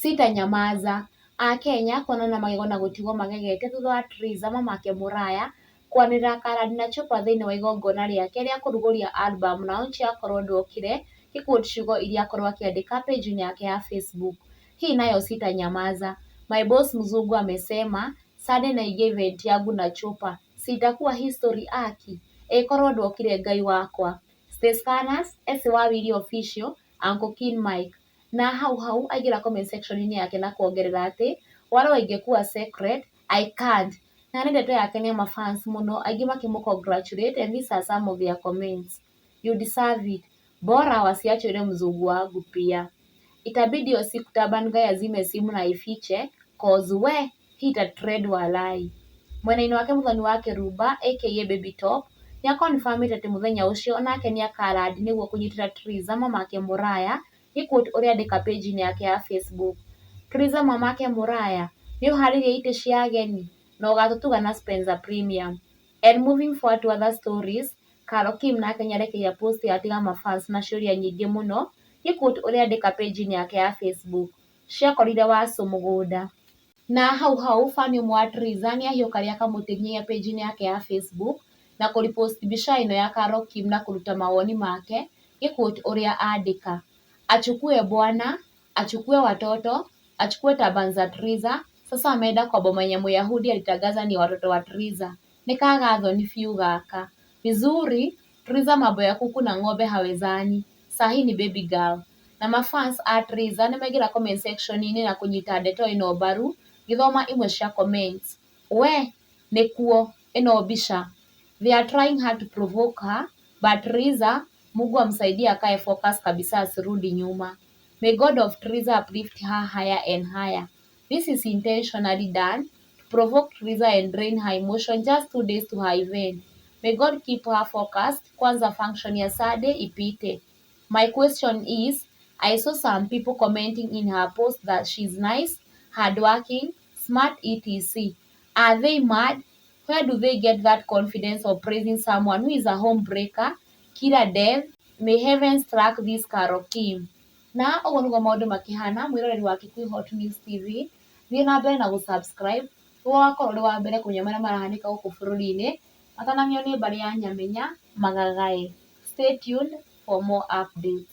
Sitanyamaza. Akenya kuonana magego na gũtigwo magegete thutha wa Triza mamake Mũraya kwanĩrĩra akarandi na Chupa thĩinĩ wa igongona rĩake rĩa kũrugũria album launch akorwo ndwokire gĩ quote ciugo iria akorwo akĩandĩka page-inĩ yake ya Facebook. Hii nayo sitanyamaza. My boss mzungu amesema Sunday naingia event yangu na Chupa. Sitakuwa history aki. Ĩkorwo ndwokire Ngai wakwa. Stay Scanners, S Wawiri Official, Uncle Kin Mike. Na hau hau aingĩra comment section-inĩ yake na kuongerera atĩ wale ingekuwa secret I can't. Na nĩ ndeto yakenia mafans mũno aingĩ makĩmũ congratulate and these are some of their comments. You deserve it. Bora wasiache yule mzungu wangu pia. Itabidi hiyo siku Taban Guy azime simu na ifiche cause we hii itatrend walai. Mwena-inĩ wake Muthoni wa Kĩrumba aka Baby Top nĩakonfamĩte atĩ mũthenya ũcio onake nĩakarandi nĩguo kũnyitĩra Triza mamake Mũraya gĩ quote ũrĩa andĩka page-inĩ yake ya Facebook. Triza mamake Mũraya nĩũharĩirie itĩ cia ageni na ũgatũtuga na Spencer Premium. And moving forward to other stories, Carol Kim nake nĩarekereirie post yatiga mafans na ciũria nyingĩ mũno gĩ quote ũrĩa andĩka page-inĩ yake ya Facebook. Ciakorire Wacũ mũgũnda. Na hau hau fan ũmwe wa Triza nĩahiũka rĩa kamũtĩ nginyagia page-inĩ yake ya Facebook na kũrepost mbica ĩno ya Carol Kim na kũruta mawoni make gĩ quote ũrĩa andĩka. Achukue bwana, achukue watoto, achukue taban za Triza, sasa ameenda kwa boma yenye Myahudi alitangaza ni watoto wa Triza. Nĩ kaga thoni biũ gaka. Vizuri, Triza mambo ya kuku na ng'ombe hawezani. Sahi ni baby girl. Na mafans a Triza nĩmaingĩra comment section-inĩ na kũnyita ndeto ĩno mbaru ngĩthoma imwe cia comments. We nĩkuo ĩno mbica. They are trying hard to provoke her but Triza Mungu amsaidie akae focus kabisa asirudi nyuma. May God of Triza uplift her higher and higher. This is intentionally done to provoke Triza and drain her emotion just 2 days to her event. May God keep her focused. Kwanza function ya Sunday ipite. My question is, I saw some people commenting in her post that she's nice, hardworking, smart, etc. Are they mad? Where do they get that confidence of praising someone who is a homebreaker, killer death? May heaven strike this Carol Kim. Na ũguo nĩguo maũndũ makĩhana mwĩroreri wa Kikuyu Hot News TV thiĩ na mbere na gũsubscribe nĩguo ũgakorwo ũrĩ wa mbere kũmenya marĩa marahanĩka gũkũ bũrũri-inĩ matanamio nĩ mbarĩ ya Nyamenya Magagaĩ. Stay tuned for more updates.